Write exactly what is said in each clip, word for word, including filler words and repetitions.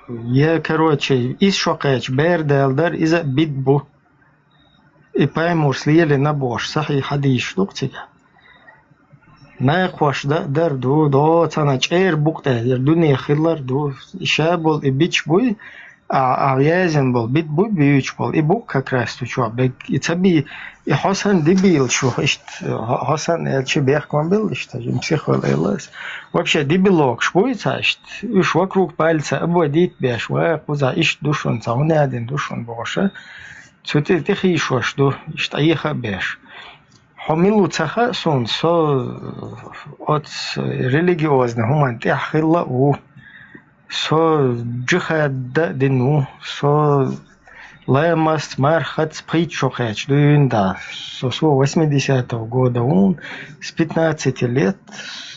Я, короче, из шо кхаьча бер дал дар, иза а бидӀа бу. И пайхамарс лелийна бохуш сахьихь хьадисаш ду-кх цигахь. Накхош дан а дар ду, доцана чӀера букъ тӀе, я дуьне хилар ду. И ша болу и бича буй, а, а вязан болу, бит буй буьйцуш болу. И бу как раз ту чохь бегг. И ца би, и хьо санна дибийлаш ву, иштта, хьо, хьо санна аьлча бехкам белла, иштта, жин психвал элас. Вообще, дибилогаш буй ца, иштта, уьш вокруг пальца обводить беш, ва, кхуза иштта ду шуна, ца хӀун яздина ду шуна бохуша. Цу тӀе, тӀе хийшош ду, иштта Ӏеха а беш. Хьо мила ву ца хаьа суна, со оцу религиозный хӀуманна тӀехь хилла а ву. Со джихад а дина ву, со ламаст, мархац пхийтта шо кхаьчча дуьйна да. Со, со восьмидесятого года ву, с пятнадцати лет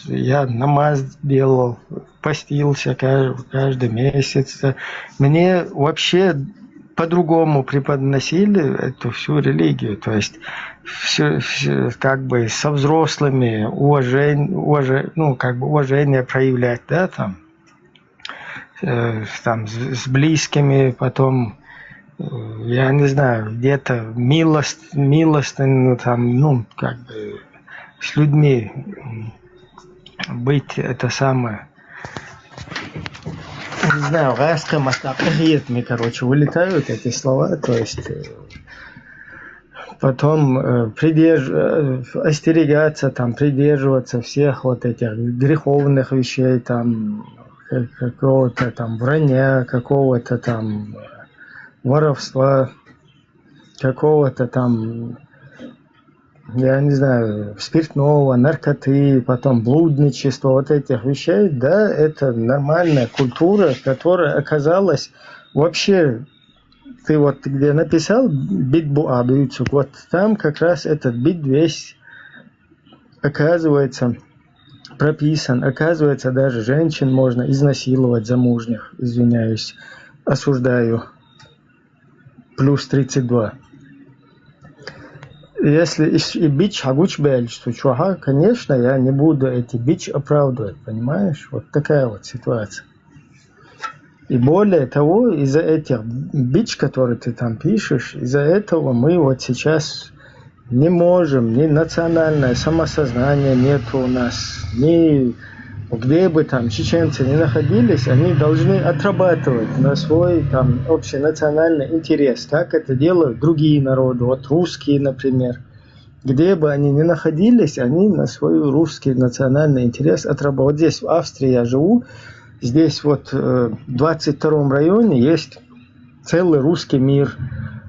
я намаз делал, постился каждый, каждый месяц. Мне вообще по-другому преподносили эту всю религию, то есть всё, всё как бы со взрослыми уважение, уважение, ну, как бы уважение проявлять, да, там, э, там с, с близкими, потом, э, я не знаю, где-то милость, милостыню, там, ну, как бы с людьми м, быть, это самое, не знаю, гӀаскхи маттахь къахетаме, короче, вылетают эти слова, то есть э, потом э, придерж... э, остерегаться, там, придерживаться всех вот этих греховных вещей, там, э, какого-то там вранья, какого-то там воровства, какого-то там, я не знаю, спиртного, наркоты, потом блудничество, вот этих вещей, да, это нормальная культура, которая оказалась вообще, ты вот где написал, бит буй буьйцург, вот там как раз этот бит весь оказывается прописан. Оказывается, даже женщин можно изнасиловать замужних, извиняюсь, осуждаю. Плюс тридцать два. Если и, и бич хьагучу баьлча цу чохьа, конечно, я не буду эти бич оправдывать, понимаешь? Вот такая вот ситуация. И более того, из-за этих бич, которые ты там пишешь, из-за этого мы вот сейчас не можем, ни национальное самосознание нету у нас, ни где бы там чеченцы ни находились, они должны отрабатывать на свой там общенациональный интерес. Как это делают другие народы, вот русские, например. Где бы они ни находились, они на свой русский национальный интерес отрабатывают. Вот здесь, в Австрии я живу, здесь вот э, в двадцать втором районе есть целый русский мир,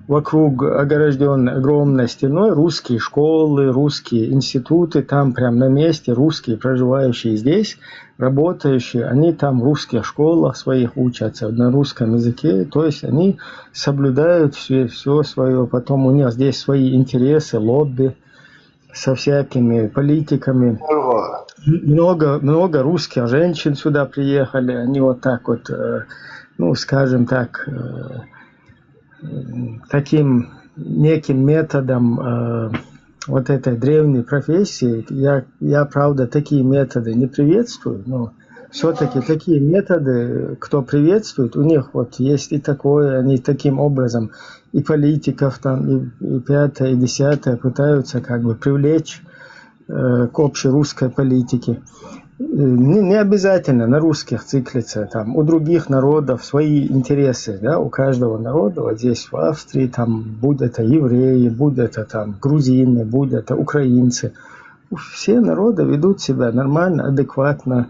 вокруг огорождённый огромной стеной, русские школы, русские институты, там прям на месте русские, проживающие здесь, работающие, они там в русских школах своих учатся, на русском языке, то есть они соблюдают все, все свое, потом у них здесь свои интересы, лобби со всякими политиками. Много, много русских женщин сюда приехали, они вот так вот, э, ну, скажем так, э, таким неким методом э, вот этой древней профессии, я, я, правда, такие методы не приветствую, но все-таки такие методы, кто приветствует, у них вот есть и такое, они таким образом и политиков там, и, и пятое, и десятое пытаются как бы привлечь э, к общерусской политике. Э, Не, не обязательно на русских циклиться, там, у других народов свои интересы, да, у каждого народа, вот здесь в Австрии, там, будь это евреи, будь это там грузины, будь это украинцы, все народы ведут себя нормально, адекватно,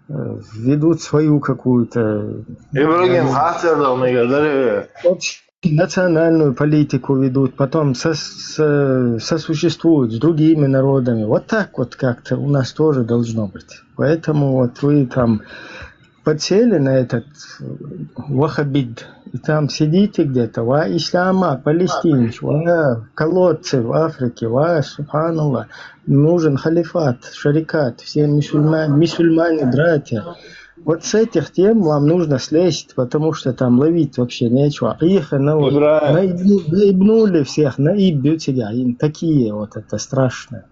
э, ведут свою какую-то Ибрагим, хаттар ду мегар дара. Общ- национальную политику ведут, потом со- со- сосуществуют с другими народами. Вот так вот как-то у нас тоже должно быть. Поэтому вот вы там подсели на этот ваххабит, и там сидите где-то, ва ислама, палестинец, ва колодцы в Африке, ва, субханаллах, нужен халифат, шарикат, все мусульмане, мусульмане братья. Вот с этих тем вам нужно слезть, потому что там ловить вообще нечего. Их на, вот, Ибрагим. Наебну- наебнули всех, наебют себя, им такие вот это страшное.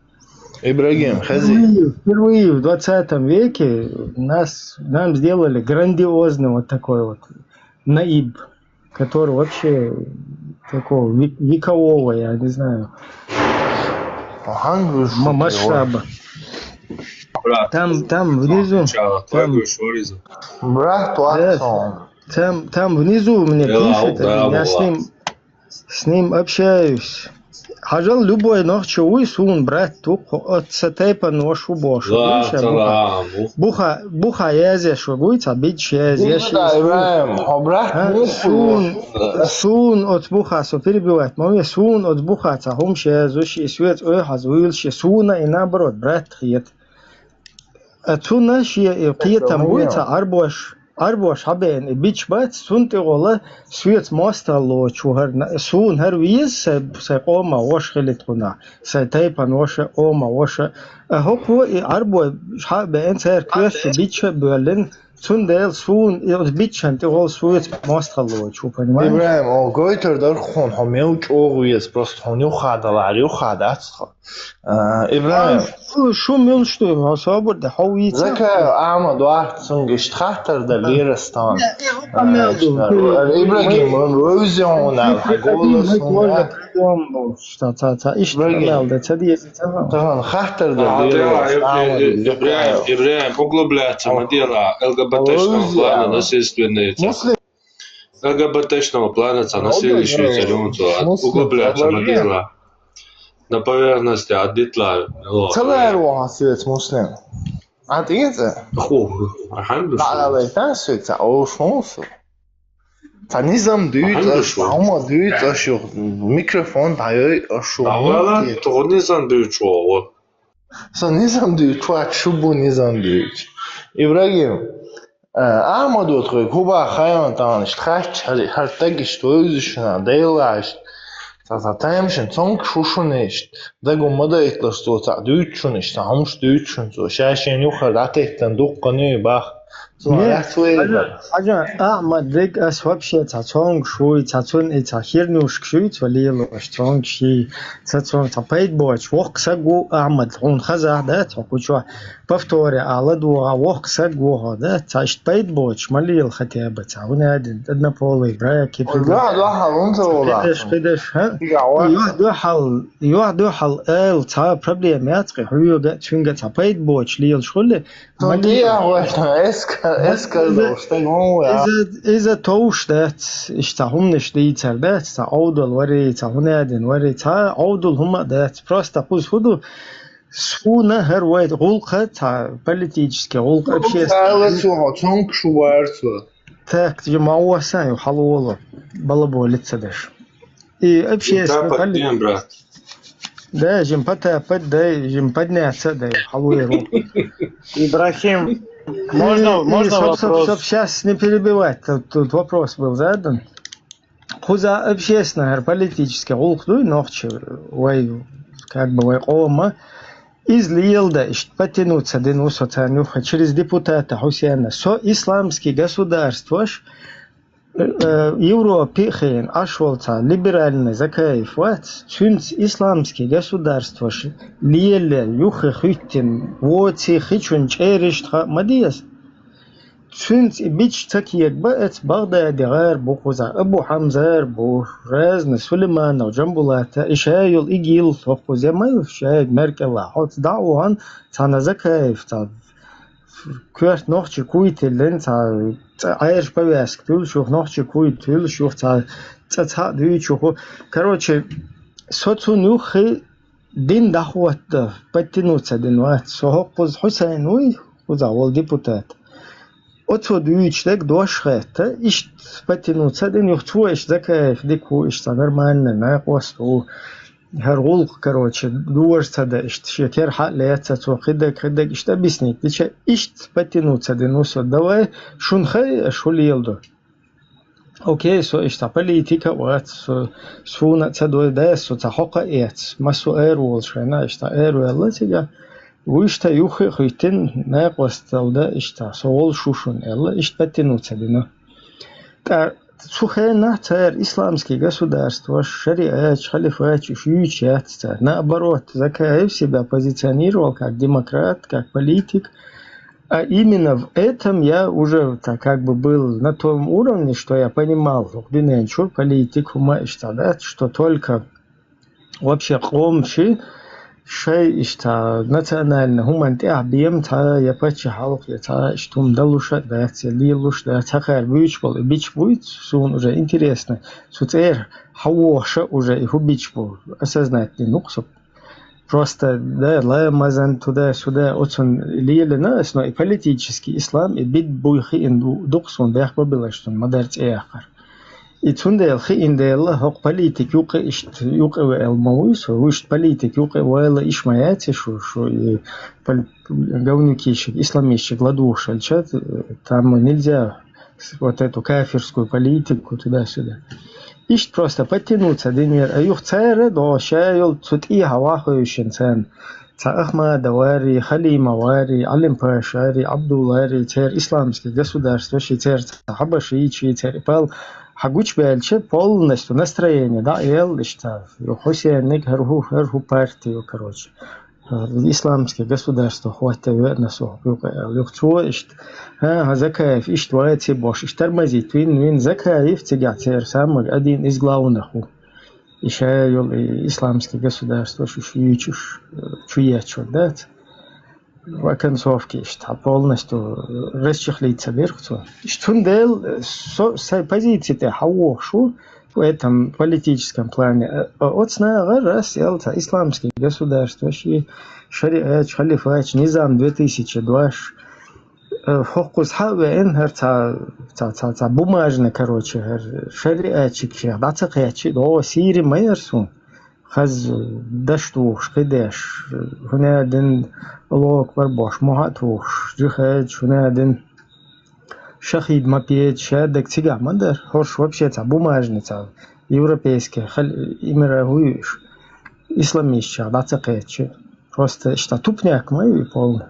Ибрагим, хези. Впервые, впервые в двадцатом веке нас, нам сделали грандиозный вот такой вот наиб, который вообще такого век- векового, я не знаю, Hangi м- масштаба. Там, там внизу, там, Брат, там, там внизу мне пишет, я с ним, с ним общаюсь. Хьажал, любой нохчо вуй, суна брат ву, оцу тайпана ваша ву бохуш. Буха, буха язъеш ву, цхьа бидаш язъеш. Ибрагим, хьо брат ву? Суна, суна оцу буха, со перебивать ма ве, суна оцу буха цхьа хӀумаш язъеш, и соьца ойхьаза вуьйлуш, и суна и наоборот брат хета. А цунна шен и кхетам буй, цхьа Ӏарбош, Ӏарбош хьабеана и бича бац, цунна тӀехула соьца мостагӀа лоцуш ву хӀара, суна хӀара веза, сайн, сайн къоман ваша хили тхуна, сайн тайпан ваша, къоман ваша. А хӀокхо и Ӏарбой хьа а беана, цара коьртачу бича а боьллина, цундела суна и оцу бичан тӀехула соьца мостагӀа лоцуш ву, понимаешь? Ибрагим, о, гойтар дара хьуна, хьо мел чӀогӀа веза, просто хьуна юххе далахьара, юххе дац хьо. А, Ибрагим. Шу, шу муьлш ду, хьо собар де, хьо вийца. Закаев Ахьмад вац, цуьнга иштта хаттар дан лерастан. Ибрагим, вевза хьуна, хьан голос хьуна. Ца, ца, ца, иштта мел де, ца деза, ца. Тахана хаттар дан лерастан. Ибрагим, Ибрагим, углубляться ма делай, ЛГБТ-шного плана насильственные. ЛГБТ-шного плана цхьа насилишвица юнца. Углубляться ма делай. На поверхности а дитла. Ца лаьара ву хьан соьца, Муслим? Ӏа тӀе а цӀа? Ху, алхьамдулиллахӀ. ДӀа а лайтан соьца, ош хӀун со? Цхьа низам дуьйцу аш, цхьа хӀума дуьйцу аш, юха микрофон дӀайой аш шу. Тхо низам дуьйцу ву. Со низам дуьйцу вац, шу бу низам дуьйцу. Ибрагим, а, Ахьмадо тхоьга хӀун боху хайван тахана иштта хаьттича, хӀара, хӀара стаг иштта вевзаш ву, Делан иштта. Цхьа, цхьа тайм шуна цомгуш ву шуна иштта. Дага ма дайталаш цо цхьаъ дуьйцу шуна иштта, цхьа хӀумаш дуьйцу шуна цо. Ша шена юххера дӀатеттина дуккха а боху. Цунах лаьцна вай бара. Хьажа, Ахьмад, дерг ас вообще цхьа цомгуш вуй, цхьа цунна и цхьа хернушкаш юй цо лелош, цомгуш йий, цхьа цунна цхьа пайда боцуш. Воккха саг ву Ахьмад, хьуна хазахь дац хьо кху чохь. Повторя, а ладогӀа воккха саг ву хьо, да? Цхьа иштта пайда боцуш ма лела хотя бы цхьа, хӀунда аьлла однополый брак, и Дуьхьал, дуьхьал, хӀунда ца волахь? Кхидерш, кхидерш, хӀа? Юьхь-дуьхьал, юьхь-дуьхьал ала цхьа проблема яц кхин, хьоьга а, цуьнга а цхьа пайда боцуш лелаш хуьлий? Ма лела. Иза, иза товш дац, иштта цхьа хӀуманаш дийцар дац, цхьа Ӏовдал варий, цхьа хӀунда аьлла варий, цхьа Ӏовдал хӀума а дац. Просто кхуза хӀун ду, суна хӀара вай гӀуллакх, цхьа политический гӀуллакх, общественный. Цхьа ала цо, хьо цомгуш ву бохура цо. Так, жима ма ву сан, ю хьалаволу, балаболица даш. И общественный поли-, да, жима Потапа дай, жима Подняться дай, хьалаволу. Ибрахим, можно, можно вопрос? Чтоб щас не перебивать, тут, тут вопрос был задан. Кхуза общественный, политический гӀуллакх дуй нохчи, вай, как бы вай къома. Иза леладан иштта потянуться дина ву со царна юххе через депутата Хьусена. Со исламский государстваш, э, Европе а хиъна, Ӏаш волу цхьа либеральный Закаев вац, цуьнца исламский государстваш лелаян юххе хӀиттина воций хи чун чӀеришта хаа ма деза. Цуьнца и бича ца кегабан, эца БагӀдади гӀар бу кхуза, Абу Хьамзар бу, разный Сулейманов, Джамбулата, и ша йолу ИГИЛ, хӀокхуза ма ю, ша Меркелла хьоца дӀа а вахана, цхьана Закаев, цхьа коьрта нохчи куй тиллина, цхьа цӀа Ӏаьржа повязка туьллуш юха, нохчи куй туьллуш юха, цхьа цӀа цхьаъ дуьйцуш юха. Короче, со цунна юххе дин дӀахӀотта, подтянуться дина вац. Со хӀокхуза Хьусайн вуй, кхузахь волу депутат. Оцо дуьйцуш дерг дош хетта, иштта подтянуться дина, юха цо иштта Закаев дика ву, иштта нормальный накъост ву. ХӀара гӀуллакх, короче, дожа ца дан, иштта шен керахь а лаьцна цо, кхидерг, кхидерг, иштта объяснить дича, иштта подтянуться дина ву со. Давай, шуна хаьий, аш хӀун леладо? Окей, со иштта политика а вац, со, суна а ца дой, да, со цхьа хьокха а эц, массо а эр волуш хенахь, иштта эр ваьлла цига. Вуьшта юххе а хӀиттина, накъосталла дан иштта, со волуш ву шуна аьлла, иштта подтянуться дина. ТӀаккха Цу хенахь цара исламский государство, шариат, халифат, уж юьйцуш яц цара. Наоборот, Закаев себя позиционировал как демократ, как политик. А именно в этом я уже так как бы был на том уровне, что я понимал, дуьнен чуьра политика хӀума иштта дац, что только вообще къоман ши шай иштта национальный хӀуманна тӀехь бен цхьа я паччахьалкх, я цхьа иштта хӀума далуш а дац, я лелуш а дац, цхьа хӀара буьйцуш болу, и бича буьйцу, суна уже интересно, цу цӀера хьан вохуш а уже и хӀун бича бу, осознать дина ву-кх со. Просто, да, ламазан туда-сюда, оцунна лелина ас, но и политический ислам, и бид буй хиъна ду-, ду-кх суна, бехк ма биллара, цунна ма-дарра цӀе яккхар. И цундела хиъна дела, хӀокху политика юкъа иштта, юкъа веана ма вуй со, вуьшта политика юкъа вала иш ма яц шу, шу и пол-, говнюкийшиг, исламистшиг ладугӀуш хилча, там нельзя вот эту кафирскую политику туда-сюда. Иштта просто подтянуться динера, а юха цара догӀу ша йолу цу тӀехьа вахойшина царна. Цхьа Ахмада вари, Халима вари, Ӏалим Пашари, Ӏабдуллари, церан исламский государство ши, церан цхьа хьабашийчи, церан пал хьан гучубаьлча, полностью настроение дӀа а елла иштта. Ю Хьусенниг хӀара хӀу, хӀара хӀу партия ю, короче. Исламский государство хӀотта веана со юкъа аьлла. Юха цо иштта, хӀан, хӀан Закаев иштта вац и бохуш, иштта тормозить вина, вина Закаев цигахь церан самый один из главных ву. И ша йолу и исламский государство шу юьйцуш, э, чу ечур дац. В оконцовке иштта полностью расчехлиться дира цо. Иштта цундела, э, со, сайн позици тӀе хьан вохуш ву, в этом политическом плане. Э, оцу нахера ас ел цхьа исламский государство, ши шариатчу, халифатчу, низам две тысячи двадцать, э, хӀокхуза хьа а веана, хӀара цхьа, цхьа, цхьа, цхьа бумажный, короче, хӀара шариатчиг шех дӀа ца кхаьччи, догӀу сийри ма яра суна. Хаза даш тухуш, кхидеш, хӀунда аьлла дина Аллаху акбар бохуш, мохь а тухуш, джихад, хӀунда аьлла дина шахид ма пеца, шадерг цигахь ма дара. ХӀорш вообще цхьа бумажный, цхьа европейский, хал-, имира хӀуьйуш, исламистчех дӀа ца кхаьччи. Просто иштта тупняк ма ю и полный.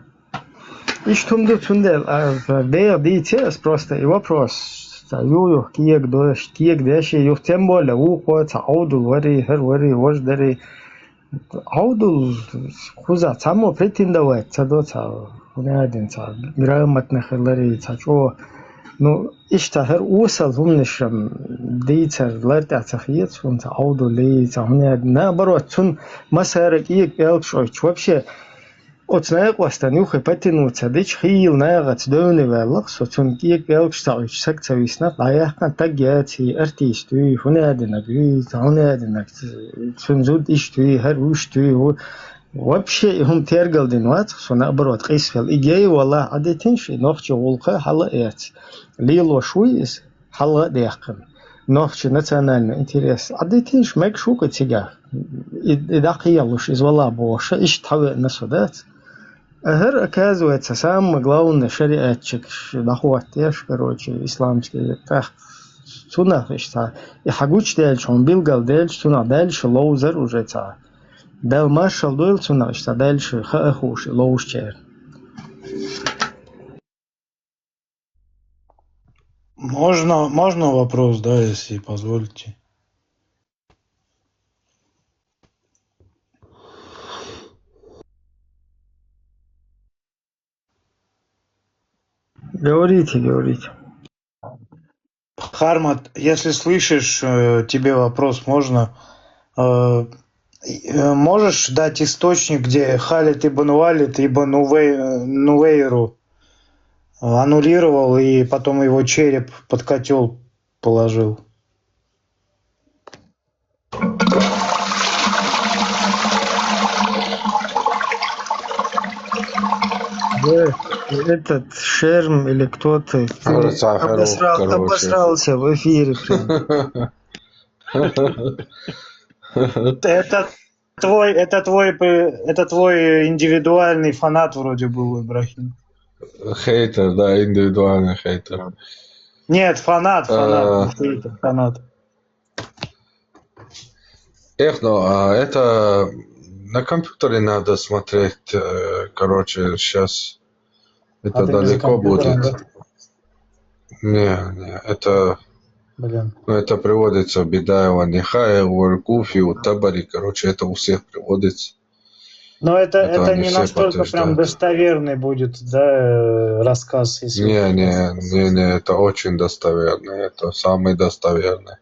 Иштта хӀума ду, цундела, а, деха дийце ас просто и вопрос, цхьа ю-юха кега деш, кега деш, и юха тем более вукхо цхьа Ӏовдал вари, хӀара вари, важа дари. Ӏовдал кхузахь цхьаммо претендовать ца до цхьа, хӀунда аьлла дина цхьа грамотный хилари, цхьа чӀогӀа. Ну, иштта хӀара осал хӀуманаш-м дийцар лар тӀехь ца хета суна, цхьа Ӏовдал лий, цхьа хӀунда аьлла дина. Наоборот, цунна массара кӀега пӀелгаш ойтуш. Вообще, оцу накъостан юххе подтянуться дича, хийла нахаца девне ваьлла-кх со, цунна кӀега пӀелгаш ца Ӏуьйцуш саг ца висна, дӀаяьккхина стаг яц, и артист юй, хӀунда аьлла динарг юй, хӀунда аьлла динарг, цуьнан зуда иштта юй, хӀара вуьшта юй, ву-, вообще и хӀума тергал дина вац-кх со, наоборот, къийсавелла. И гей валахь Ӏадитинчу, и нохчийн гӀуллакх хьала а эцна, лелош вуй иза, хьала а даьккхина. Нохчийн национальный интерес Ӏадитинчу, мегаш ву-кх и цигахь. И, и дӀакхелуш, иза валахь бохуш, иштта хьан веана со дац? А хӀара, оказывается, самое главное, шариатчигаш дӀахӀоттаеш, короче, исламский, тӀаккха цунах иштта, и хьан гучудаьлча, хьуна билгал делча, цунах дальше ловзар уже цхьа. Далла маршалла дойла цунах иштта, дальше хаа хууш и ловзучеран. Можно, можно вопрос, да, если позволите? Говорите, говорите. Хармат, если слышишь, э, тебе вопрос можно. Э, э, можешь дать источник, где Халид ибн Валид ибн Увей-, Нувейру аннулировал и потом его череп под котел положил? Э, этот Шерм или кто-то, ты Ага, Сахаров, обосрал-, короче. Обосрался в эфире прям. Это твой, это твой, п-, это твой индивидуальный фанат вроде был, Ибрахим. Хейтер, да, индивидуальный хейтер. Нет, фанат, фанат, А. Не хейтер, фанат. Эх, ну, а это на компьютере надо смотреть, э, короче, щас это А ты без далеко компьютера, будет. Да? Не, не, это Блин. Ну, это приводится в Бедаева Нихая, у Аль-Куфи, у Табари, короче, это у всех приводится. Но это, Это это они не все настолько прям подтверждают. Достоверный будет, да, э, рассказ, если Не, не, не, не, это очень достоверно, это самый достоверный.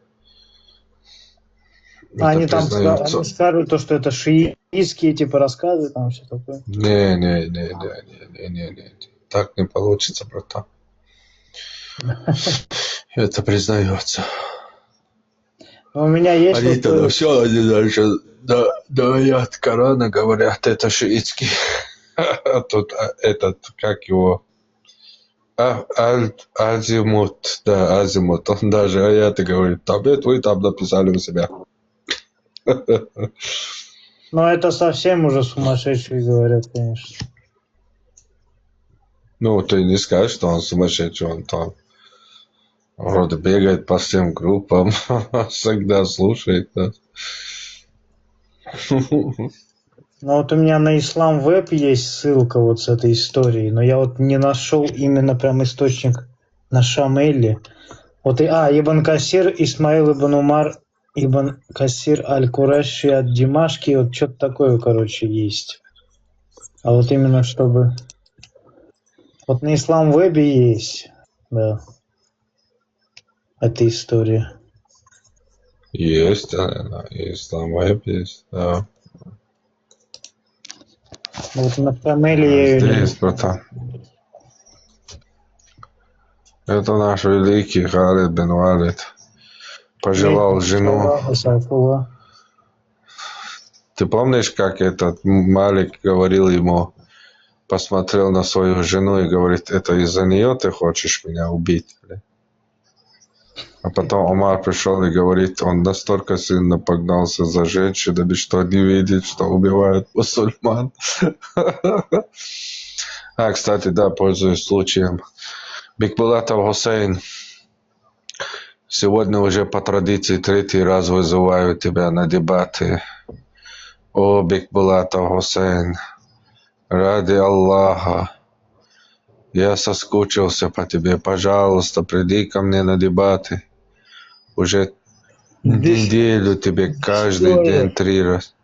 Они Это там ска- признается. Они скажут то, что это шиитские типа рассказы, там все такое. Не, не, не, не, не, не, не, не. Так не получится, братан. Это признается. Но у меня есть Они вот, тогда э, все, они дальше до, до аят Корана говорят, это шиитский. А тут а, этот, как его, а, Аль- Азимут, да, Азимут, он даже аяты говорит, там нет, вы там написали у себя. Но это совсем уже сумасшедшие говорят, конечно. Ну, ты не скажешь, что он сумасшедший, он там вроде бегает по всем группам, всегда слушает нас. Но вот у меня на Ислам Веб есть ссылка вот с этой историей, но я вот не нашел именно прям источник на Шамеле. Вот и, а, Ибн Касир, Исмаил ибн Умар, Ибн Касир аль-Кураши ад-Димашки, вот что-то такое, короче, есть. А вот именно чтобы... Вот на Ислам Вебе есть, да, эта история. Есть, да, да, и Ислам Веб есть, да. Вот на Шамеле я её не Здесь, братан. Это наш великий Халид бин Валид. Пожелал жену. Аллаху сафула. Ты помнишь, как этот Малик говорил ему, посмотрел на свою жену и говорит, это из-за нее ты хочешь меня убить? А потом Умар пришел и говорит, он настолько сильно погнался за женщинами, что не видит, что убивают мусульман. А, кстати, да, пользуясь случаем. Бикбулатов Хусейн, сегодня уже по традиции третий раз вызываю тебя на дебаты. О, Бикбулатов Хусейн, ради Аллаха, я соскучился по тебе. Пожалуйста, приди ко мне на дебаты. Уже Дис- неделю тебе каждый Дистройер. День три раз.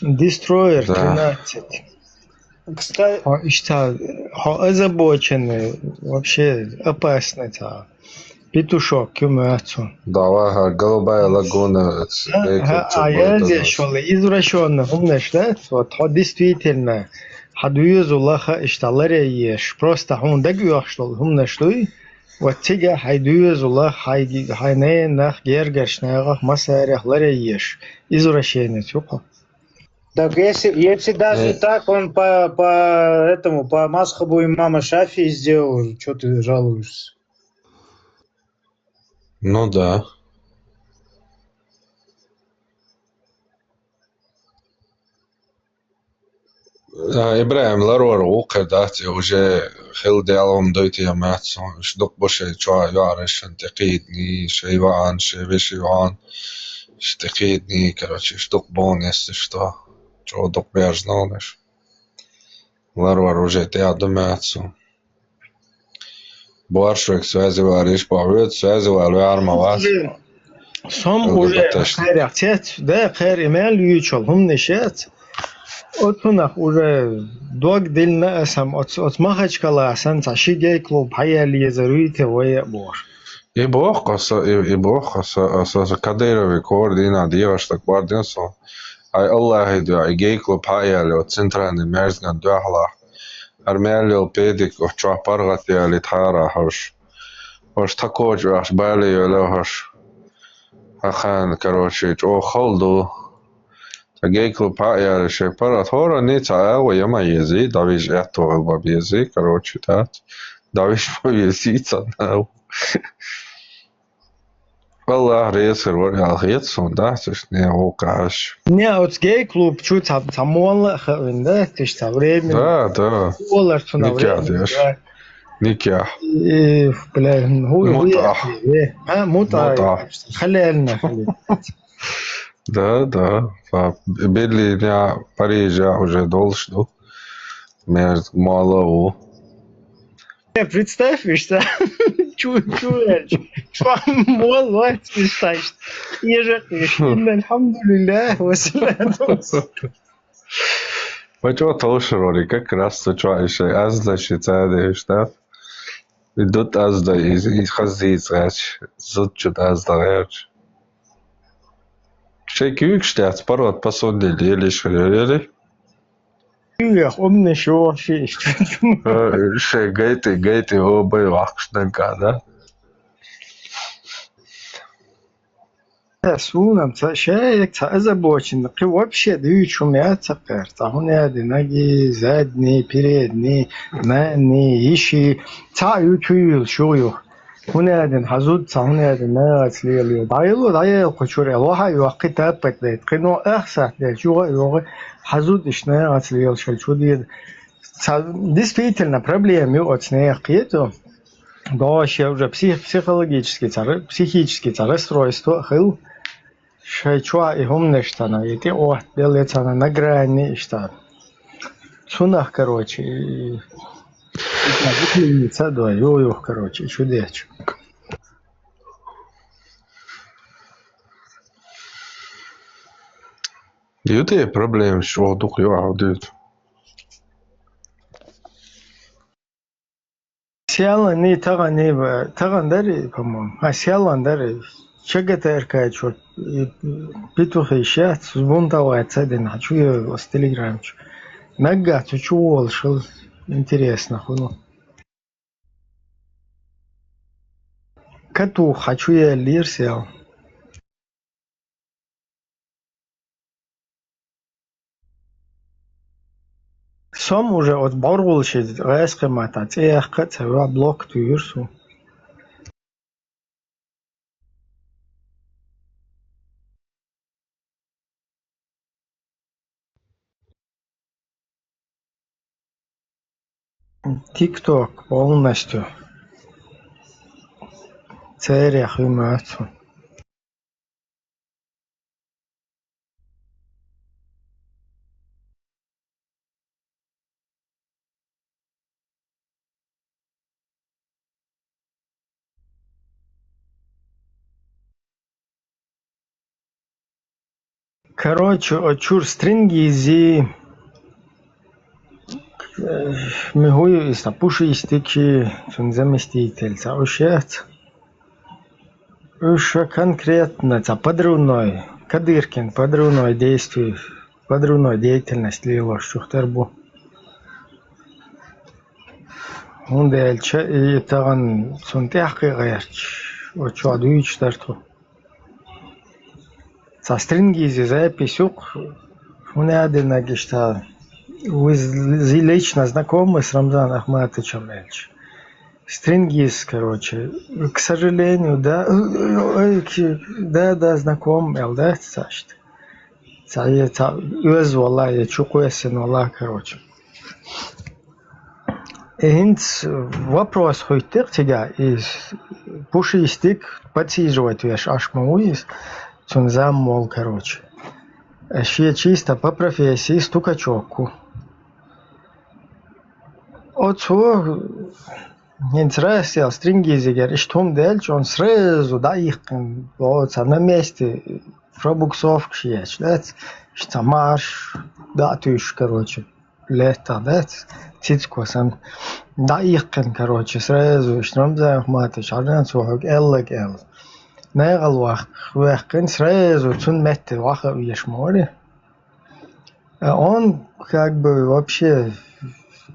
Дистройер Да. тринадцать. Кстати, Хьо иштта, хьо озабоченный, вообще опасный цхьа. Петушок, кумацу. Давай, ха, голубая лагуна. А, а, а я здесь, что ли, извращённый, хӀумнаш, да? Вот, хьо действительно, хьа доьзал лаха иштта ларъеш, просто хьуна дагайоахаш дола хӀумнаш дуй. Вот цига хьай доьзал лаха, хьай, хьай ненах, гергарча нахах, массарех ларъеш, извращенец ю хьо. Так если, если даже Э. Так, он по, по этому, по мазхабу имама Шафии сделал, что ты жалуешься? Ну да. А, ИбрахӀим, ларвар вукхар дац, уже хила делам дойти я мац, ш дукха бу шай чоа юараш, шан текидни, шай ваан, шай веши ваан, ш текидни, короче, ш дукха бонес, что чоа дукха бержнонаш. Ларвар уже тя думацу. Буаршвек связи вариш, бавет связи вар варма вас. Сом Ага, уже баташ. хайрах цец, да, хайр имел ючол, хумни шец. Отунах уже дог дилна асам, от, от Махачкала асан, ца шигей клуб, хаяли езаруйте вая бор. И бох каса, и, и бох каса, аса, аса Кадырови координа диаш так барден со. Ай Аллахи дуа, и гей клуб хаяли, от центральный мерзган дуахла. Армялил педик, от чоа паргат яли тхара хаш. Ош такоч аш бали ёло хаш. Ахан, короче, чо халду. Та гей клуб хаяли, шей паргат хора не ца ава яма ези, давиш это баб ези, короче, да. Давиш баб ези ца нав. Аллах ресер вар ял хет сон, да, сеш не окаш. Не, от гей клуб чу ца, ца молла хавин, да, тиш ца времени. Да, да. Олар цуна Никак, времени. деш. Да. Никак. И, бля, ну, Мута. А, мута. Мута. Халяльна хали. Да, да. Па Берлине, Парижа уже долш ду. Мерз мало у. Не, представь, видишь, да? Чу, чу, чу, чу, молодец, кстати. Ежа, инна алхамдулиллах, ва салату ва салам. Ва чё, толш ролик, как раз то, чё, ещё аз, значит, цаде, что? Идут аз, да, и, и хазиц, значит, зут чё-то аз, да, значит. Шей кюк штат, парод, посудили, или что, или? Кюк, умный шо, ши, что? Э, шей гайты, гайты, о, бай, вахш, да? Э, сунам, ца, шей, ца, озабочен, кхы вообще дуьйцуш хӀума яц цхьаккха, цхьа хӀума яди, наги, задний, передний, нанни, йиши, цхьа ю чу юьйлуш ю. ХӀунда аьлла, хьан зуда цхьа хӀунда аьлла, нагахь ца лелайо. ДӀаело, дӀаело кху чуьра, лохьа а йоккхий таппат дайта. Кхин а ах сахьт даьлча, юха а йогӀий, хьан зуда иштта нагахь ца лелаш хила чу деда. Ца, действительно, проблема ю оцу нехан кхету. ДогӀуш я уже псих-, психологический цара, психический цара расстройство а хилла. Шайн чохь и хӀуманаш цхьана, и тӀе охьатаделла цхьана на грани иштта. Цунах, короче, и, и ца дой, ю-, юх, короче, и чу дечу. Ю те проблемаш чӀогӀа дукха ю ахьа дуьйцу. Селани, тахани, тахана дари, по-моему. А, селани дари. Ч Г Т Р К чу, и, петухи шесть, сбунтовать ца дина, хьан чу йоьлу ас Telegram чу. Наггахь цу чу волуш хила интересно хуьлу. Катух хьан чу еллера сел. Сом уже оцу бӀоргӀулчу гӀаскхи матахь цӀе яккха а ца веа, блок туьйхира суна. ТикТок полностью церан хи моьтту. Короче, оцу чуьра Стрингизи, э, муьлха ю иза, Пушистик, цуьнан заместитель, цхьа уьш яц. Уьш конкретно цхьа подрывной, Кадыркин подрывной действие, подрывной деятельность лелош чух тера бу. ХӀунда аьлча и тахана цунна тӀаьхьакхиа гӀерташ, оцу чохь дуьйцуш дара тхо. Цхьа Стрингизи запись ю-кх, хӀунда аьлла динарг иштта, виза лично знакомый с Рамзаном Ахматовичем аьлча. Стрингиз, короче, к сожалению, да, ой, к-, да, да, знаком, аьлла дац цхьа иштта. Цхьа, я цхьа оьзда валла, я чу кхоьссина валла, короче. И хӀинца вопрос хӀоьттира цигахь, и Пушистик подсиживать веш Ӏаш ма ву иза, цуьнан зам волу, короче. Шен чисто по профессии стукачок ву. Оцо хӀинца рассел Стрингизигера иштта хӀума делча, он сразу дӀаиккхина, оца на месте пробуксовкаш ечу, дац? Иштта марш дӀа а туьйсуш, короче. Летта, дац, цицко санна. ДӀаиккхина, короче, сразу, иштта Рамзан Ахматович, хьажа цо хьоьга аьлларг аьлла. Нагахь ваккха-, ваьккхина, сразу цунна метта ваха а везаш ма вара. А он, как бы, вообще,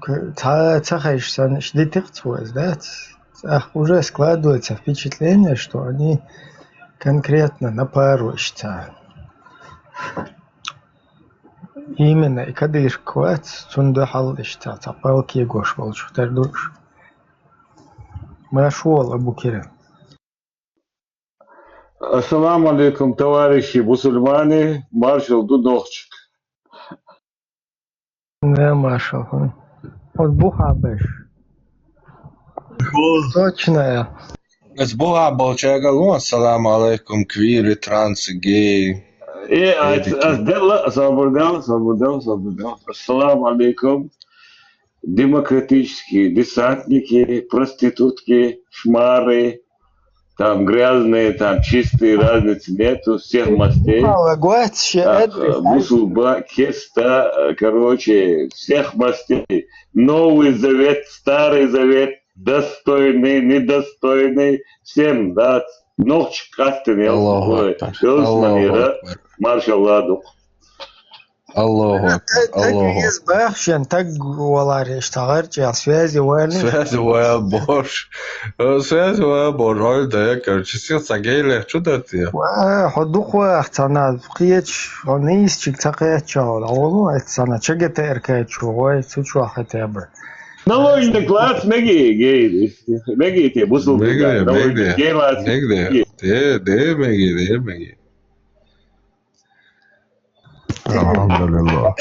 к-, ца, ца хезаш санна, иштта дитира цо иза, дац? ТӀаккха уже складывается впечатление, что они конкретно на пару иштта. Именно и Кадырка вац, цунна дуьхьал иштта цхьа палка егош волчух тера ду уьш. Марша вогӀийла, Абу-Керим. Ассаламу алейкум, товарищи мусульмане, маршалла ду нохчашка. Да, маршалла. Вот бухьа беш. Точно я. Ас бухьа болчаьрга ло: «Ассаламу алейкум, квиры, трансы, геи». Э, ас, ас делла, собар де, собар де, собар де. Ассаламу алейкум. Демократические, десантники, проститутки, шмары, там грязные, там чистые, разницы нету, всех мастей. Бусулба, кеста, короче, всех мастей. Новый Завет, Старый Завет, достойный, недостойный, всем, да, нохч кастен. Аллаху акбар. Маршалла дук. Аллаху акбар, Аллаху акбар. Из бахшен таг валар иштагъар чӀал связи вални. Связи вал бош. Э, связи вал бош. Ой, да, я, короче, сих сагейле, чу да ти? Ва, хо духвах цана къеч, хо нисчик ца къеч чал. Олу эт цана чагата эркай чу, ой, цу чу хотя бы. Наложный класс, меги, гей, меги те, бусул. Меги, меги. Де, де, меги, де, меги. Алхамдулилла.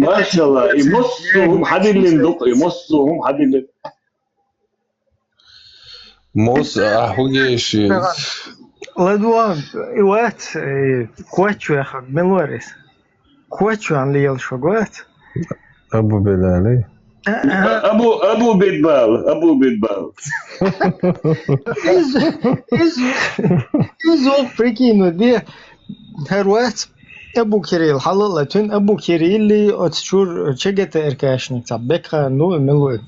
Машалла, и моссугъум хьадиллин дукъ, и моссугъум хьадиллин. Мос ахугеши. Ладуан, и вац, э, квачвеха, мелуарис. Квачван лиел шогвац. Абу Билали. Абу, Абу Бидбал, Абу Бидбал. Из, из, из ок прикину, де, хервац. Абу Кирилл, халала тюн, Абу Кирилли, от чур, чегете эркашни, ца бекха, ну, мелуарис.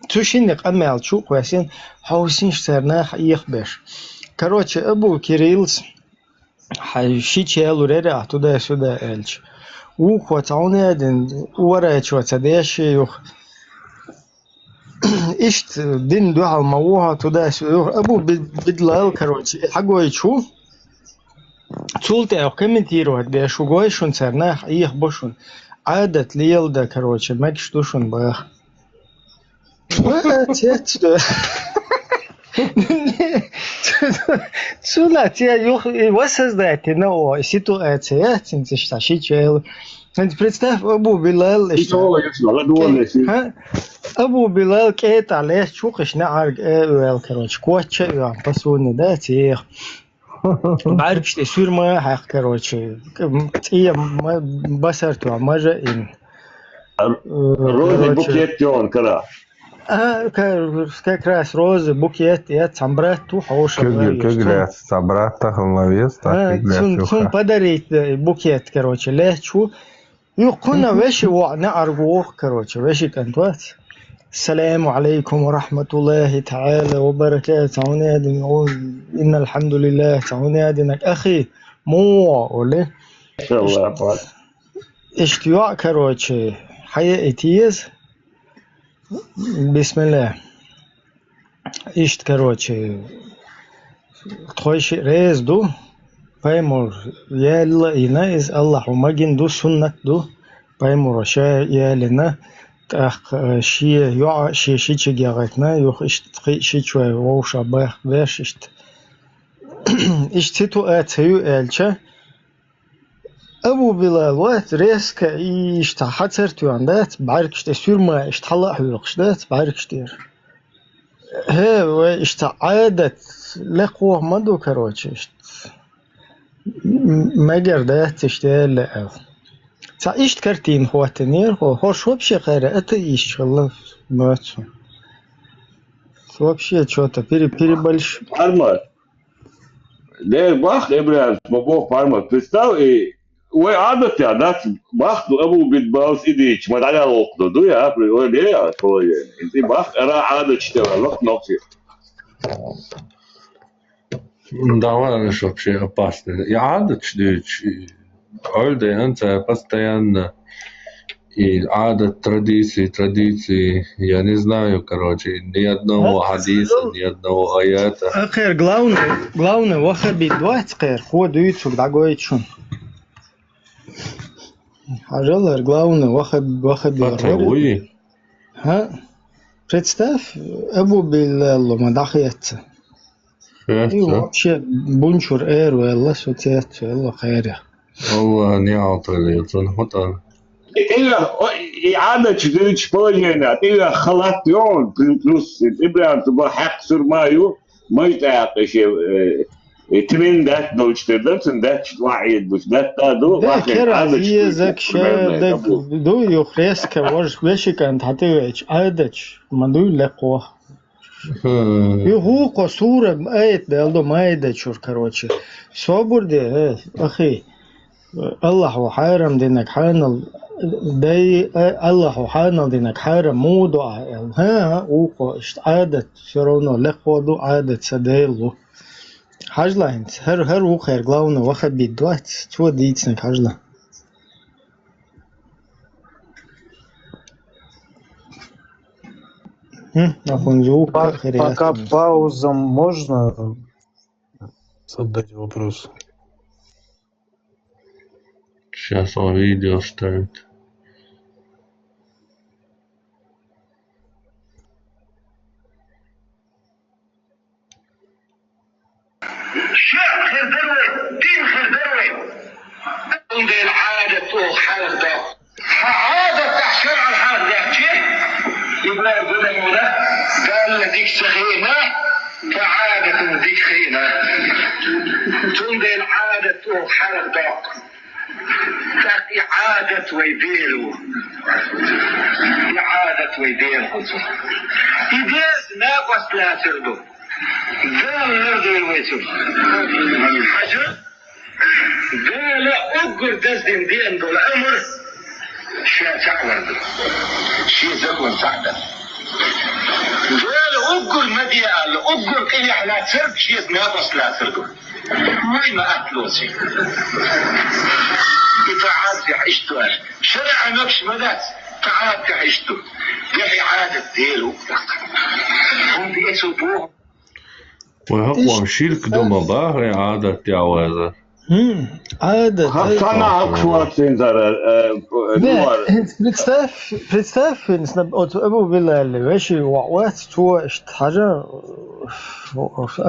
Цу шинни къамаьл чу кхвесин, хьовсинш царна хьаихбеш. Короче, Абу Кириллс, хьай ши чел урера, туда-сюда эльч. Ухо цауне дин, уара чо ца деши юх. Ишт дин дугьал ма уха туда-сюда юх. Абу Бид-, Бидлал, короче, хьагой чу. Цул тӀехь комментировать деш, шугой шун царна хьаихбо шун. Адат лелда, короче, мегаш ду шун бах. Ва, цец ду. Цуна те юх, и воссоздать на о ситуация, цинцишта ши чел. Ханц представь, Абу Билал, ишта. Ха? Абу Билал кета лес чукиш на арг, э, уэл, короче, коча уэл, пасуни, да, тех. БӀаргашта сюрма хьаькх, короче, цӀе ма-, басар тоа, мажа ин. Р-, э, розы короче, букет тён кара. А, ка-, как раз розы букет, я цамбрат ту хауша. Как, как раз цамбрат тахал навес, так, а, как раз цун, цун подарить, э, букет, короче, лечу. Юхуна веши ваъна аргух, короче, веши кантвац. السلام عليكم ورحمة الله تعالى وبركاته. Цауне дин, о, إن الحمد لله. Цауне дин, ахи, мо, оле. Ишт юа, короче, хая итиез. Бисмилла. Ишт, короче, тхойши рез ду, паймур яла ина из Аллаху магин ду, суннат ду, паймур ша ялина, тах, э, ши юа, ши, ши чигягайтна, юх ишт, хи, ши чуай вовша бах, веш ишт. Ишт ситу, э, цаю эльча, Абу Билал вац, резко ишта хьацар туян дац, бӀаргашта сюрма ишта хьала хьуьлхаш дац, бӀаргашта. Хе, вай ишта Ӏадат лекхох ма ду, короче, ишта. М-, мегар дац ишта яла эл. Ца ишта картина хӀоттанера хо, хӀорш вообще хайра, это ишта хилла моцу. Вообще чё-то пере-, перебольш-. Арма. Дер бах, Эбрахим, ма бох парма. Представь, и вай Ӏадат я, дац, бах, ду Абу Бидбалс идич, ма дӀалял окду, ду я, при-, вай ле я, положение. И бах, ара Ӏадат чтела, лох, нохчи. Давай, это ж вообще опасно. И Ӏадат чтыч, и Ойда, я не знаю, постоянно. И Ӏадат, традиции, традиции. Я не знаю, короче, ни одного хадиса, ни одного аята. А хер, главное, главное, ваххабит вац хер, хо дуйцуг дагойтшун. Хажалар, главное, ваххаб-, ваххабит. Патра уи? Ха? Представь, Абу Билалло ма дахъяца. Хеца. И вообще бунчур эр ваьлла, со цец ваьлла, хайра. Аллах, не алтали, цун хутан. И, и, о, и Ӏадат чу дирич положение, и халат ён, плюс, и прям туба хьакъ сурма ю, май тӀакъ иши, э, Э, тилин даьтта долчу тера дара, цуьнан даьтташ охьаийдалуш, даьтта а ду, да, вахийна кера Ӏадаташ зезаг, ду, ша примерно, даг да бу. Ду, юха резко, вож вешикан тӀе веача, Ӏадаташ ма дуй лекхо. Хм. Юха вукхо сура аят дала ду, Маида чура, короче. Собар де, э, ахи. Аллахьо хьарам динарг хьанал дай, э, Аллахьо хьанал динарг хьарам муха ду ахьа аьлла. ХӀан, хӀан, вукхо, иштта Ӏадат, всё равно лекхо ду, Ӏадат сан Дела ву. Хьажал хӀинца, хӀара, хӀара ву кхеран главный ваххабит вац, цо дийцинарг хьажал. Хм, ахуна звук По- хер пока яц. Пауза можно задать вопрос? Сейчас он видео ставит. شرع خير دروي، دين خير دروي. عند العادة وخالف ده. عادة تحشر على الحال ده. شيء يقول قدم وده. قال لديك سخيمة، كعادة ديك خيمة. تنزل عادة وخالف ده. Тахь и Ӏадат вай Дела ву. И Ӏадат вай Дела хуьлу. И Дела накъост лацар ду. Дала лардойла вай цунах. Хьажа, Дала уггар даздина деана долу амр ша цхьаъ вар ду. Шен закон цхьаъ дан. Дала уггар ма де аьлла, уггар къинехь лацарг шеца накъост лацар ду. Вай ма атта лоций. И тӀаӀат тӀехь иштта ду аьлла. ШарӀан набш ма дац, тӀаӀат тӀехь иштта ду. Дехьа Ӏадат Дела ву. ХӀунда эцо боху. Вай хӀокхо ширк ду ма бахара, Ӏадат тӀехь вазар. Хм, Ӏадат. Хьан цхьана хьакхаш вац хӀинца ара, э, Не, ну, ара. ХӀинца представь, представь, хӀинца наб-, оцу Абу Билалли вешин ваӀ вац, цо иштта хьажа,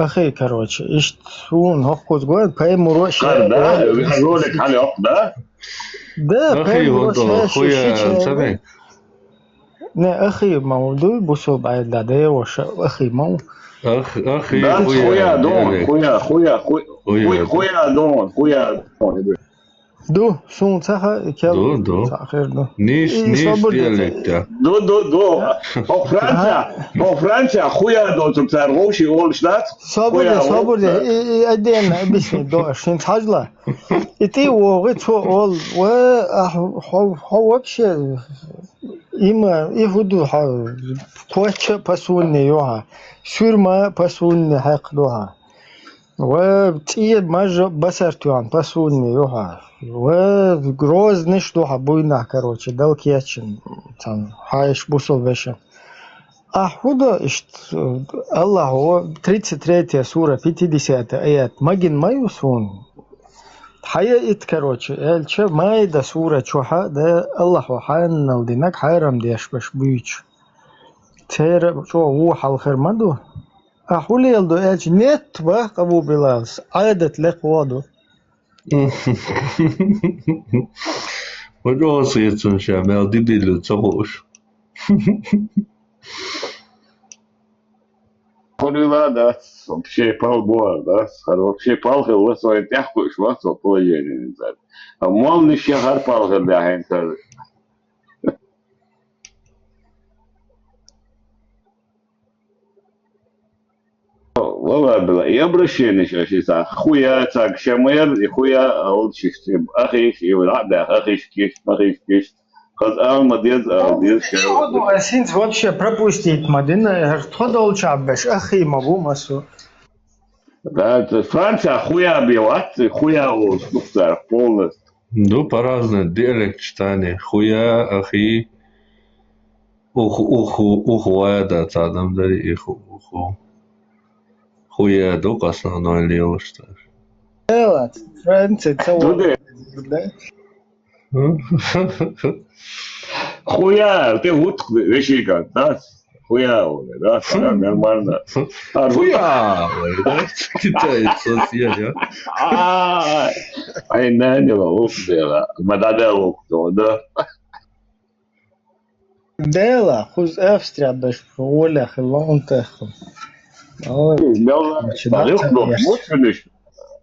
ахи, короче, иштта суна хӀокхуза гой, пайхамаро ше Кхар, да? Вай хьан ролик хьан йоккху, да? Да, ахи, пайхамаро вот, ше хуя, ши чай ца бен. Не, ахи ма ву дуй, бусул бӀайда, да, ваша, ахи ма ву. Ах-, ахи, Дац, хуя, хуя, дон, диалект. Хуя, хуя, хуй-, Хуя. Хуй-, хуя, дон, хуя, дон. Ду, суна ца ха-, кел-, Ду, ду. Ца хир ду. Ниш, И ниш собар диалект, де. Да. Ду, ду, ду. Хо Франция, Ага. Хо Франция, хуя доцург цара вовши олуш дац. Собар де, Хуя собар де. Олуш дац. И, и, отдельно объяснить до, шин хьажла. И ти вогӀи цо ол, ва, а, хо, хо, хо вообще, има, и хӀу ду хьо, коча посульный ю хьо, сюрма посульный хьекх ду хьо. Ва цӀе мажа басар тоьхна посульный ю хьо. Ва грознаш ду хьо буйнахь, короче, дал кечан, цан, хьайш бусул вешан. Ахь хӀу до иштта, Аллахьо, тридцать третья сура, пятидесятый аят, магин ма ю суна? Хьая ит, короче, элча Майда сура чухьа, да Аллахьо хьаннал динаг хьарам деш баш буьйчу. Церан чӀогӀа ву хьалхар ма ду. Ахь хӀу лела ду элча, нет, бах, Абу Билалс, Ӏадат лекхо ду. Ва чӀогӀа сецун ша, мел дидилла ца хууш. Хьулила дац, вообще пал бор дац, хар вообще пал хилла, со тӀехкуш вац, со положение не знаю. А молниш я хар пал хилла хьайн сар. Валла била, и обращение ша ши са хуя цаг шамер, и хуя а ол шиш, ахиш, и вала да, ахиш киш, ахиш киш. Хаз ал ма дез, ал дез, ша. Ас хӀинца вообще пропустить ма дина, хӀара тхо долча беш, ахи ма бу масу. Да, это Франция хуя бе вац, хуя ол, ну, цар полностью. Ну, по-разному, диалект читания. Хуя, ахи, уху, уху, уху, вая, да, цадам дари, иху, уху. Хуя, ду, основной левый, что ли? Э, ладно, Франция, целая. Ну, да. Да? Хуя, ты вот вещи как, да? Хуя, да? Да, нормально. А, Хуя, да? Китаец, вот я, я. А, ай, не, не, лук, да. Ма да, да, лук, да. Дела, хуз Австрия беш, воля, хилон тех. Ой, Мелла, значит, да, да, лук, конечно. Вот, конечно.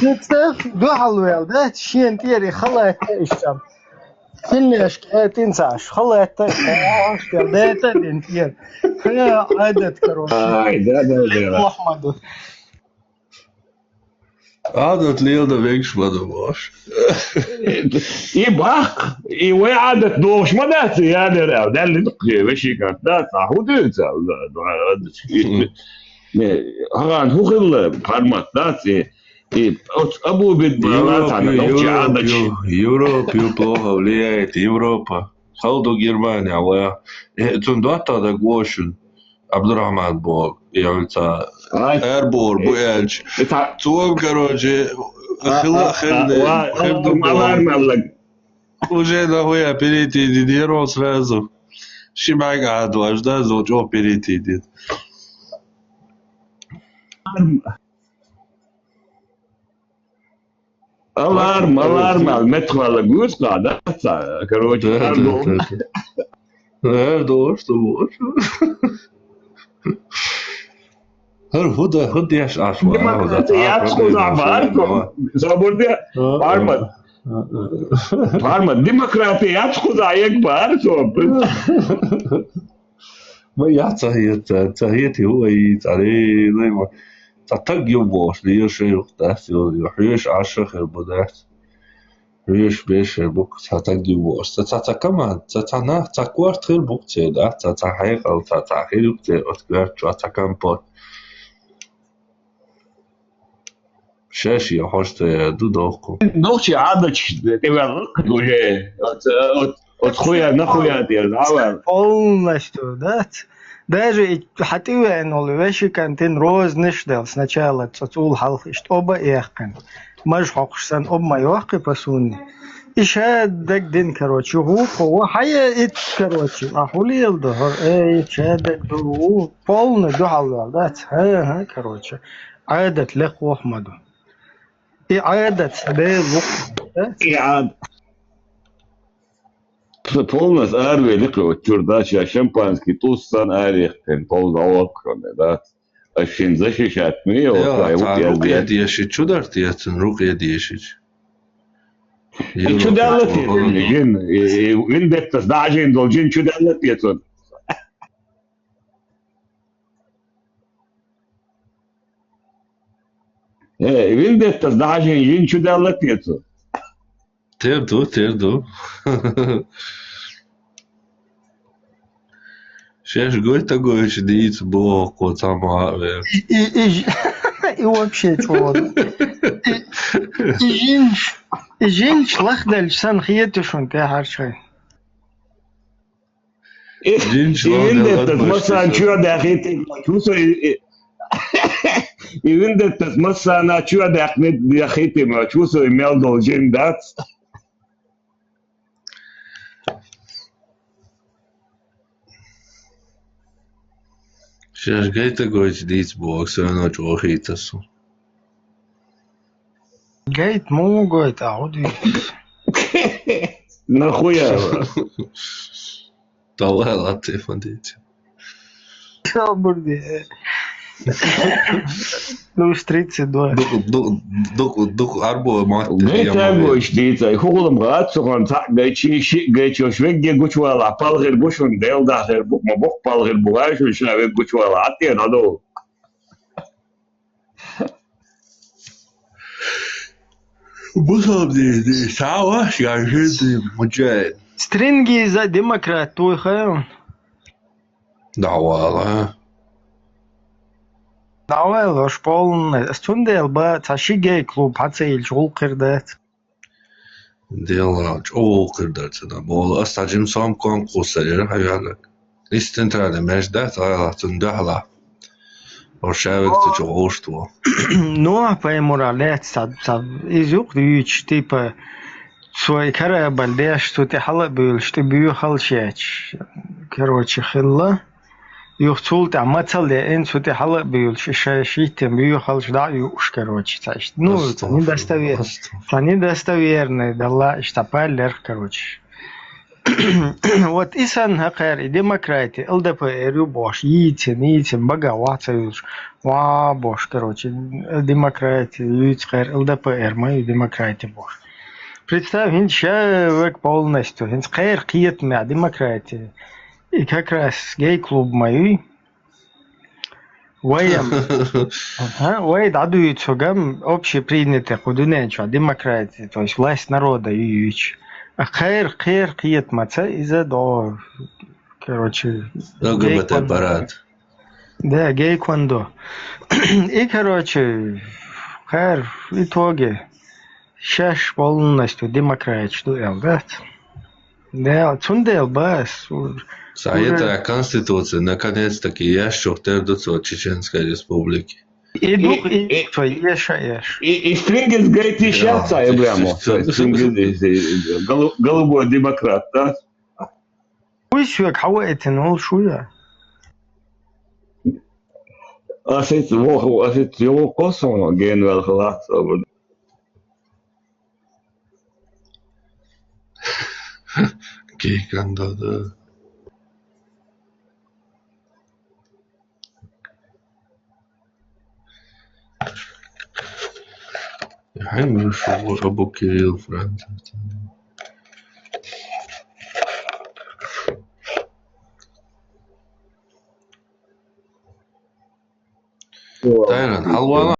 Представь, дуьхьал вел, да? Шен тӀера халатта иштта. Синнешка, э, тӀинцаш, халатта, ош, да, да, да, дин тӀера. Хе, Ӏадат, короче. Ай, да, да, да. Мухаммаду. Ӏадат леладан вегаш ма ду, воаш. И баккха, и вай Ӏадат догӀуш ма дац, я дера, Далла дукха веший кӀант дац, а хӀун дуьйцу? Не, хӀара хӀун хилла, формат дац, и, и оцу Абу Бедбала Европа, цхьана нохчи Европа, Ӏадаташ. Европа плохо влияет, Европа. Хала ду Германия, вай. Э, цунна доттагӀа дага вошун. Абдурахман боху, я ца Ай. Эрбор бу Э, аьлча. э, та- Цо, короче, А, хила а, хила а, ва- хила а, ду а, боху. Алармаллаг. Уже нахуя перейти дидеро сразу. Ши бага а дуаш, да, зо чо перейти дид. Аларм, аларм, ал метхвала гуз къа, да, ца, короче, Да, да, ардо. Да, да. Ардо, что можешь. ХӀара хӀу да, хӀу деш Ӏаш вара, хӀу да, Демократия цхьа яц проблема кхуза бар, хӀу да. Собурде, А, Парма, а, а. Парма, демократия яц кхуза ек бар, собур. Ма я ца хета, ца хета хӀу ай, ца ре, ма. Ца таг ю бохуш, ле, ю ши юх дац, ю, ю хьоьш Ӏаш хир бу дац. Хьоьш беш хир бу, ца таг ю бохуш. Ца, ца, ца команда, ца, ца нах, ца корта хир бу церан, да? Ца, ца хьекъал, ца, ца хир ю церан, оцу коьрта чохь ца компот. Шаьш я хьожа ца яр ду дохку. Нохчи Ӏадаташ тӀеваьлла уже. Оц, оц, оц хуя, нахуя тӀера, дӀаваьлла. Полностью, да? Даже и хьан тӀевеана волу веши кантин розныш дел сначала цо цул хьалха иштта оба а яьккхина. Маж хьокхуш санна оба ма йоккхи по сунни. И ша дагдина, короче, гӀуллакхо, ва хьая ит, короче, а хӀу лела ду, хӀо, эй, ша дагдур ву, полный дуьхьал вел, дац? ХӀа-хӀа, короче, Ӏадат лекха воху ма ду. И Ӏадат сан Дела ву, дац? И Ӏад-, П-, полнас аравели кхо чуьра, дац, ша шампанский тӀус санна арехкхина, полна гӀовгӀа кхоьллина, дац? Аш шин защищать ма йо, Йо, ай, цхьа ву рукъе яздеш. Деши, чу дар те цун рукъе дешича? И чу даьлла те, жин, и, и, виндеттас дӀа а жин долу жин чу даьлла те цун? Э, виндеттас дӀа а жин, жин чу даьлла те цун? Тера ду, тера ду. Шаьш гойтагойташ дийца боху кхо цхьамма а вер. И, и, и ж-, и вообще чего? И, и жинаш, и жинаш лахделча санна хета шуна тӀаьхьарчхьай. И, жинаш и лахделла виндеттас массана чоь даьхийта ма чу со, и, и, и виндеттас массана чоь даьккхина даьхийта ма чу со, и мел долу жин дац. Шаьш гайта гойту дийца боху, со но чӀогӀа хийца со. Гайта муха гойту, а хӀун дуьйцу? Нахуя? Давай, ладно, смотрите. Чё, бурди? Плюс тридцать два. Дукха, ду-, дукха, дукха арбо ма. Гай тӀе гойтуш дийца, хӀу хӀулам гӀад цу хан цхьаъ гайчи, шиъ гайчош вегге гучувала, палхир гушун, Дела дахар бу, ма боху палхир бу, гӀай шун шина вег гучувала, а тӀе дӀадо. Бусалба дин, дин, схьа а ваша, я жин дин, муджахид. Стринги за демократ, туй хайл? Давала. Давала, уж полный. Ас цундела ба, цхьа ши гей клуб, хьан ца йилча гӀуллакх хир дац. Дела, чӀогӀа хир дар ца дан. Бола, ас цхьа жим сом кон кхуссар яра хьан ваьлларг. Истин тӀара меж дац, гӀайла, цунна дуьхьала. Ош шавиг ца чу гӀуштво. Нохь-пайхамара лаьцна цхьа, цхьа, иза юкъ юьйцуш, типа, цой карабал деш, цу тӀе хьала а буьйлуш, тӀе буьйхалш яьчаш. Короче, хилла. Юха цул тӀаьхьа мацалла яьлла, цу тӀе хьала а буьйлуш, и шай шийтта буьйхалш дӀа а юуш, короче, цхьа иштта. Ну, цхьа недостовер-, цхьа недостоверный далла, иштта паллерх, короче. Вот и санна хӀокхара и демократи, ЛДПР ю бохуш, йийцина, йийцина, бага ваха ца юлуш, ва бохуш, короче, демократи, юьйцу кхера ЛДПР ма ю демократи бохуш. Представь, хӀинца ша век полностью, хӀинца кхера кхетамехь демократи. И как раз гей-клуб ма юй. Вай ам, ага, вай дӀадуьйцу гам общепринятый кху дуьнен чохь демократи, то есть власть народа ю юьйцу. А кхера, кхера кхетамаца иза до, короче, ЛГБТ гей-кван-, парад. Да, гей-квандо. И, короче, кхера в итоге шаьш полностью демократаш ду аьлла дац. Да, цундела бас. Уж-, Совета уже конституция, наконец-таки, еш чух тера ду цо Чеченской Республики. И дух, и, и, и, что, еша, еш. И, и стрингис гайти шаца, Ибрахимо. Стрингис, голу-, голубой демократ, да? Пусть век хьава этин, ол шуя. Асиц, воху, асиц, йо, косо, генвел халат, Кикан да, да. Хьайн шу абу Кирилл Францев. Тайран, хьалвала.